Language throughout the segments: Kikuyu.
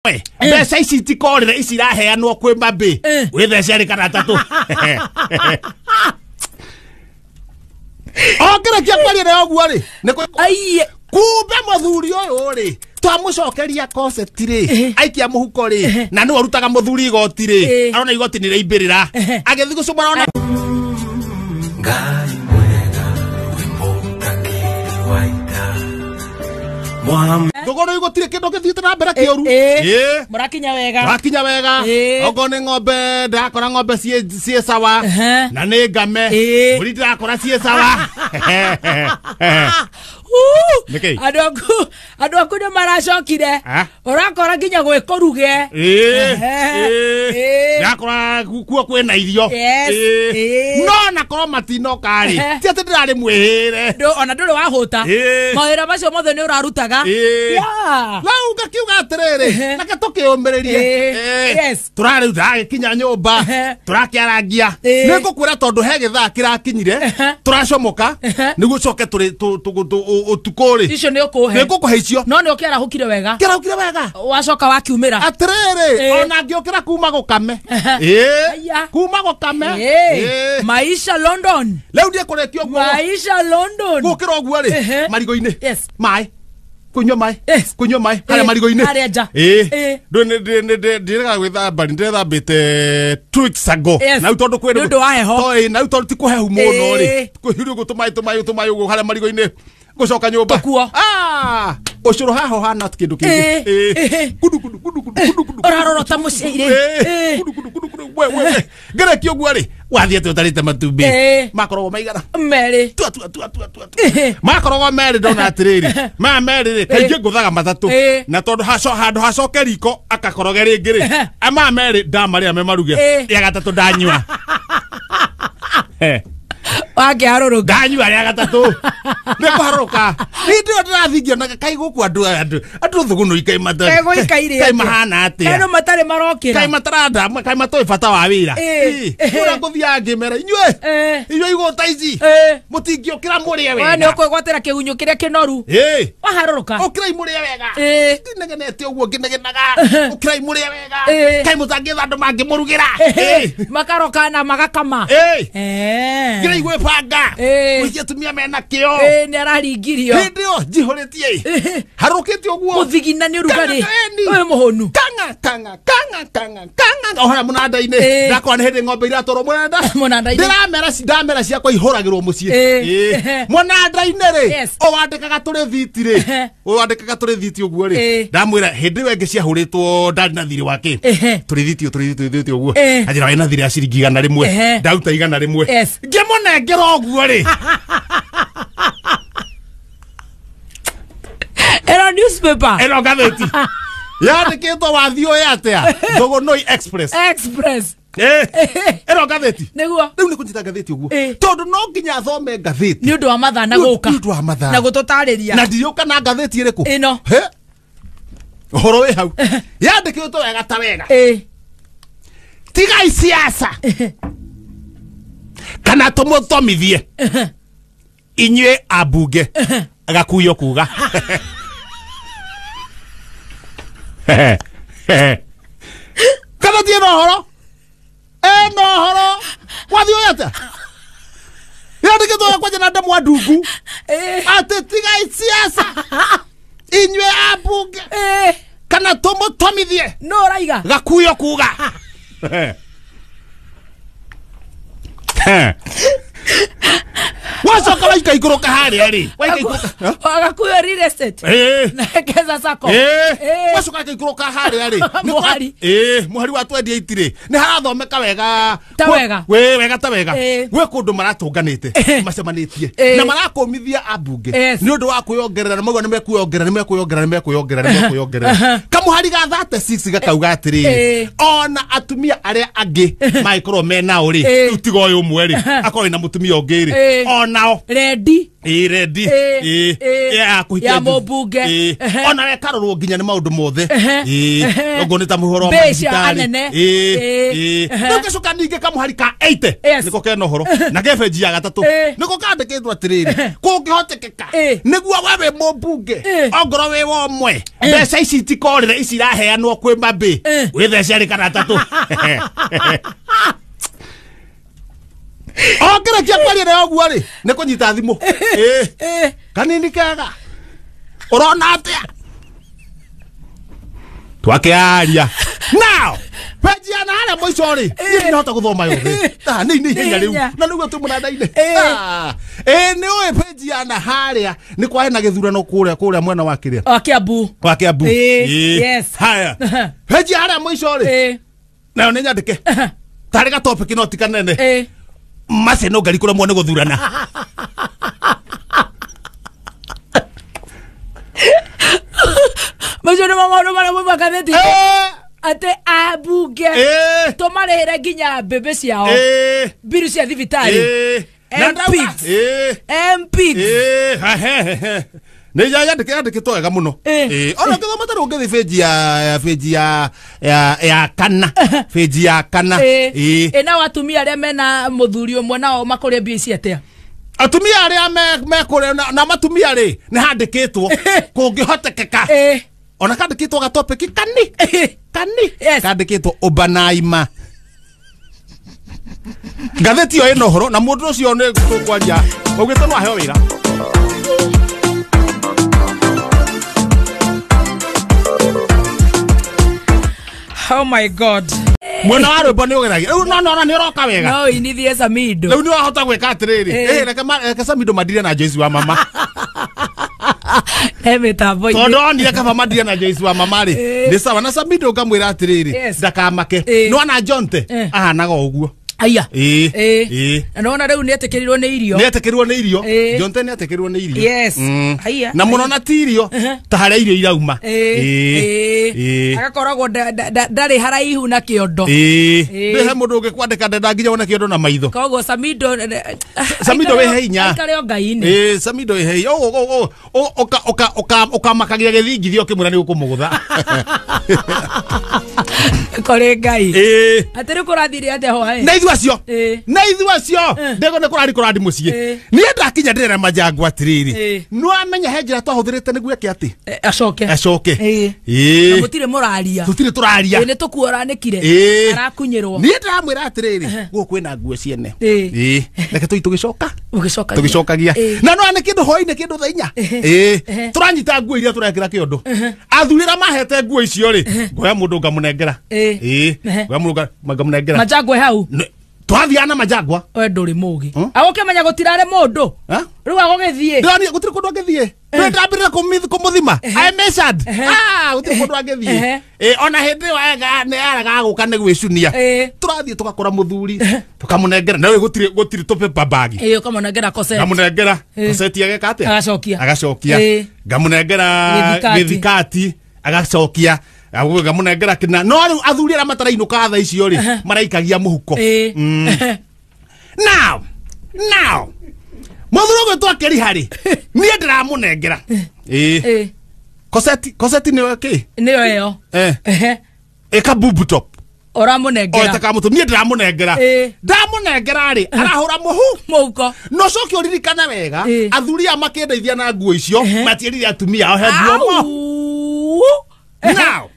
Mbeca ici itikorire ici iraheanwo kwĩ mambĩ wĩthece erĩ kana atatũ. Ongĩrĩkia kwaria nayo ũguo rĩ Aiye. Kumbe mũthuri ũyũ rĩ twamũcokeria koseti rĩ aikia mũhuko rĩ na nĩwe ũrutaga mũthuri igoti rĩ arona igoti nĩ rĩaimbĩrĩra agĩthiĩ gũcũmora ona Ngai mwega wĩ mũtangĩri wa ita Mwam Thũgũrũ gũtirĩ kĩndũ gĩthiĩte na mbere kĩũru. Ĩĩ. Mũrakinya wega. Tũrakinya wega. Okorwo nĩ ng'ombe ndĩrakora ng'ombe ciĩ sawa na nĩ ngame. Mbũri ndĩrakora ciĩ sawa. Nĩkĩ? Andũ aku nĩ maracokire. Ũrakora nginya gwĩ kũruge. Ndĩrakora kuo kwĩna irio. No na korwo matinoka rĩ ti atĩ ndĩrarĩ mwĩhĩre. Ona ndũrĩ wahũta. Mawĩra macio mothe nĩ ũrarutaga. Rĩu ngakiuga atĩrĩrĩ reke tũkĩũmĩrĩrie. Tũrarĩu ndagĩkinya nyũmba tũrakĩarangia nĩ ngũkwĩra tondũ he gĩthaa kĩrakinyire tũracomoka nĩguo coke ũtukũ rĩ icio nĩ ũkũhe nĩ ngũkũhe icio no nĩ ũkĩarahũkire wega kĩarahũkire wega wacoka wakiumĩra atĩrĩrĩ ona ngĩũkĩra kuma gũkame kuma gũkame Maisha London rĩu ndiĩ kũrĩkia ũguo Maisha London gũkĩra ũguo rĩ marigũ-inĩ maĩ kunywa mai kunywa mai haria marigo-inĩ haria nja ndĩrega gwĩthamba ndĩrethambĩte 2 weeks ago na rĩu tondũ kwĩ nĩ ũndũ wa heho na rĩu tondũ ti kũhehu mũno rĩ kũhiũria ũguo tũmaĩ tũmaĩ tũmaĩ ũguo haria marigo-inĩ gũcoka nyũmba tũkuo ũcũrũ haha ũhana kĩndũ kĩngĩ kudu kudu kudu kudu kudu kudu ũrarorota mũciĩ kudu kudu kudu kudu we we ngerekia ũguo rĩ wathiĩ atĩ ũtarĩte matumbĩ makoragwo maigana merĩ tua tua tua tua tua makoragwo merĩ ndona atĩrĩrĩ maya merĩ rĩ kaingĩ ngũthaga matatũ na tondũ handũ hacoke riko akakoroge rĩngĩ rĩ maya merĩ ndamarĩa me maruge rĩa gatatũ ndanyua wakĩharũrũka ndanyua rĩa gatatũ nĩ kũharũrũka hĩndĩ ĩyo ndĩrathiĩ ngĩonaga kaĩ gũkũ andũ andũ thũgũnũi kaĩ mahana atĩa kaĩ matarĩ marokĩra kaĩ mataranda kaĩ matoĩ bata wa wĩra ũrĩa ngũthiaga ngĩmera inyuĩ inyuĩ igũta ici mũtingĩũkĩra mũrĩe wega we nĩ ũkwĩgwatĩra kĩgunyũ kĩrĩa kĩnoru waharũrũka ũkĩrai mũrĩe wega ndinegenete ũguo ngĩnegenaga ũkĩrai mũrĩe wega kaĩ mũtangĩetha andũ mangĩmũrugĩra makaroka na magakama ngirai gwĩbanga mũingĩ atumia mena kĩo nĩ araringirio hĩndĩ ĩyo njihũrĩtie harũkĩte ũguo mũthigina nĩ ũrugarĩ ũyũ mũhũnu kanga kanga kanga kanga kanga o harĩa mũnanda-inĩ ndakora nĩ hĩndĩ ng'ombe iratwarwo mũnanda-inĩ ndĩramera ndamera ciakwa ihũragĩrwo mũciĩ mũnanda-inĩ rĩ ũwandĩkaga tũrĩthiti rĩ ũwandĩkaga tũrĩthiti ũguo rĩ ndamwĩra hĩndĩ ĩyo ĩngĩ ciahũrĩtwo ndarĩ na thirĩ wake tũrĩthiti tũrĩthiti tũrĩthiti ũguo anjĩra wĩna thirĩ ya ciringi 100 ndaruta 100 ngĩmũnengera ũguo rĩ ĩno newspaper ĩno ngathĩti yandĩkĩtwo wathiĩ ũyũ atĩa Thũgũnũi Express ĩno ngathĩti nĩguo rĩu nĩ kũnyita ngathĩti ũguo tondũ no nginya thome ngathĩti nĩ ũndũ wa mathaa na gũka nĩ ũndũ wa mathaa na gũtũtarĩria na ndiriũka na ngathĩti ĩrĩkũ ĩno ũhoro wĩ hau yandĩkĩtwo wega ta wega tigai siasa kana tũmũthomithie inyuĩ ambunge Gakuyo kuga kana tie no horo ĩno horo wathiĩ ũyũ atĩa yandĩkĩtwo kwanja na ndemwa ndungu atĩ tigai siasa inyuĩ ambunge kana tũmũthomithie no ũraiga Gakuyo kuga wacoka waikaikũrũka harĩa rĩ Gakuyo real estate na Keza Sacco wacoka waikaikũrũka harĩa rĩ mũhari mũhari wa 28 rĩ nĩ harathomeka wega ta wega wega ta wega gwĩ kũndũ maratũnganĩte macemanĩtie na marakũmithia ambunge nĩ ũndũ wa kwĩyongerera na mauga nĩ mekwĩyongerera nĩ mekwĩyongerera nĩ mekwĩyongerera nĩ mekwĩyongerera kamũhari ga 36 gakauga atĩrĩrĩ ona atumia arĩa angĩ mangĩkorwo menao rĩ rĩu tiga ũyũ ũmwe rĩ akorwo wĩna mũtumia ũngĩ rĩ ona Onao rendi rendi ya kuhikia ya mũmbunge ona we karorwo nginya nĩ maũndũ mothe ũguo nĩ ta mũhoro wa mathibitarĩ rĩu ngĩcoka ningĩ kamũhari ka 80 nĩko kena ũhoro na ke benji ya gatatũ nĩko kandĩkĩtwo atĩrĩrĩ kũngĩhotekeka nĩguo we wĩ mũmbunge ongorwo wĩ wa ũmwe mbeca ici itikorĩre ici iraheanwo kwĩ mambĩ wĩthece erĩ kana atatũ Ongerekia kwaria nayo ũguo rĩ nĩ kũnyita thimũ kanini kega ũrona atĩa twakĩaria now benji ya na harĩa mũico rĩ niĩ ndinahota gũthoma yothe nĩ nĩ ihenya rĩu na nĩguo twĩ mũnanda-inĩ nĩ ũĩ benji ya na harĩa nĩ kwarĩ na gĩthurano kũrĩa mwena wa kĩrĩa wa Kiambu wa Kiambu yes haya benji ya harĩa mũico rĩ nayo nĩ nyandĩke tarĩ gatopic no ti kanene Mace no ngari kũremwo nĩ gũthurana macio nĩ maũndũ marĩa mauma ngathĩti atĩ ambunge tũmarĩhĩre nginya mbĩmbĩ ciao mbiru cia thibitarĩ MPs nĩ yandĩkĩtwo wega mũno ona ũngĩthoma ta rĩu ũngĩthiĩ benji ya kana benji ya kana nao atumia arĩa mena mũthuri ũmwe nao makũrĩa mbia ici atĩa atumia arĩa mekũrĩa na matumia rĩ nĩ handĩkĩtwo kũngĩhotekeka ona kandĩkĩtwo gatopiki kani kani kandĩkĩtwo ũbanaima ngathĩti ĩyo ĩna ũhoro na mũndũ ũcio nĩ tũkwaria augĩte no aheo wĩra. Oh my God. Mwena wa rwĩmbo nĩ ũgeragia rĩu no nona nĩ ũroka wega no inithie Samido rĩu nĩ wahota gwĩka atĩrĩrĩ reke Samido mandire na Joyce wa mama he mĩtambo-inĩ tondũ onire kaba mandire na Joyce wa mama rĩ nĩ sawa na Samido ngamwĩra atĩrĩrĩ ndakamake nĩwona Jonte ahanaga ũguo aya na nona rĩu nĩetĩkĩrirwo nĩ irio nĩetĩkĩrirwo nĩ irio Jonte nĩetĩkĩrirwo nĩ irio yes aya na mũno na ti irio ta harĩa irio irauma agakoragwo ndarĩ haraihu na kĩondo nĩ he mũndũ ũngĩkwandĩka ndenda nginya wone kĩondo na maitho koguo Samido Samido wĩhe hinya aikare o Ngai-inĩ Samido wĩhe hinya ũkamakagia gĩthingithia ũkĩmwĩra nĩ ũkũmũgũtha kũrĩ Ngai atĩ rĩu kũrathire atĩa hwaĩ na ithuĩ acio na ithuĩ acio ndego nĩ kũrari kũrandi mũciĩ niĩ ndakinya ndĩrera manjangwa atĩrĩrĩ nĩwamenya he njĩra twahũthĩrĩte nĩguo eke atĩ acoke acoke na mũtirĩ mũraria tũtirĩ tũraria nĩ tũkuoranĩkire arakunyĩrwo niĩ ndĩramwĩra atĩrĩrĩ gũkũ kwĩna nguo ciene reke tũi tũgĩcoka tũgĩcokagia na no nĩ kĩndũ hwaĩ-inĩ kĩndũ thaa inya tũranyita nguo iria tũrekĩra kĩondo athuri arĩa mahete nguo icio rĩ ngoya mũndũ ngamũnengera ngoya mũndũ ngamũnengera Manjangwe hau twathiaga na Manjangwa we ndũrĩ mũgĩ agũkĩmenya gũtirarĩ mũndũ rĩu agũgĩthiĩ ndĩronire gũtirĩ kũndũ angĩthiĩ ndambĩrĩra kũmũthima I measured gũtirĩ kũndũ angĩthiĩ ona hĩndĩ ĩyo nĩ aragaga gũka nĩ gwĩcunia tũrathiĩ tũgakora mũthuri tũkamũnengera na gũtirĩ tũ paper bag ũkamũnengera cosette ngamũnengera cosette ageka atĩa agacokia agacokia ngamũnengera gĩthikati agacokia ngamunengera kina no riu athuri aria matarainũka thaa icio rĩ maraikagia mũhuko now mũthuri ũgwĩtwo akĩriha rĩ niĩ ndĩramũnengera koseti nĩyo kĩ nĩyo ĩyo ĩka bubu top ũramũnengera o ta niĩ ndĩramũnengera ndamũnengera rĩ arahũra mũhuko no coke ũririkane wega athuri aya makĩndeithia na nguo icio matiĩrire atumia ao he nguo mo now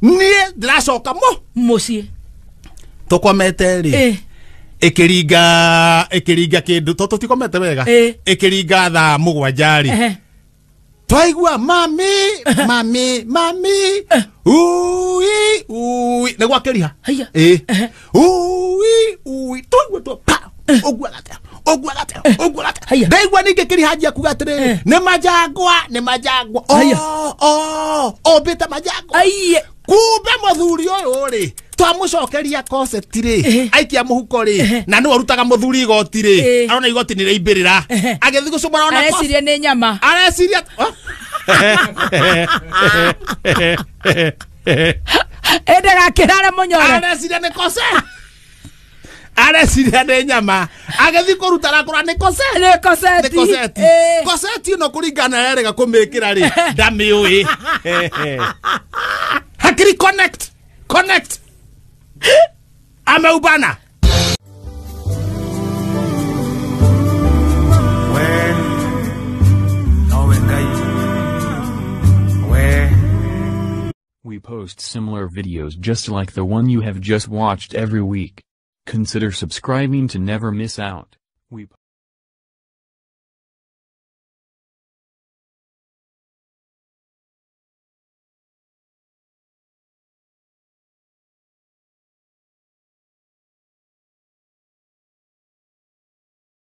niĩ ndĩracoka mũciĩ tũkomete rĩ ĩkĩringa kĩndũ to tũtikomete wega ĩkĩringa thaa 7 rĩ twaigua mami mami mami ui ui nĩ gwakĩriha ui ui twaigua twa pa ũguo atĩa ũguo atĩa ũguo atĩa ndaigua ningĩ kĩriha anjia kuga atĩrĩrĩ nĩ Manjangwa nĩ Manjangwa ombĩte Manjangwa kumbe mũthuri ũyũ rĩ twamucokeria koseti rĩ aikia mũhuko rĩ na nĩwe ũrutaga mũthuri igoti rĩ arona igoti nĩ rĩaimbĩrĩra agĩthiĩ gũcũmora ona areciria nĩ nyama areciria ĩndagakĩrare mũnyore areciria nĩ kose Areciria nĩ nyama agĩthiĩ kũruta arakora nĩ koseti. Nĩ koseti. Nĩ koseti. Ĩĩ. Koseti ĩno kũringana na erega kũmĩkĩra rĩ ndamĩũĩ. Hakiri connect. Connect. Ameubana. We nowe Ngai we. We post similar videos just like the one you have just watched every week. Consider subscribing to never miss out. We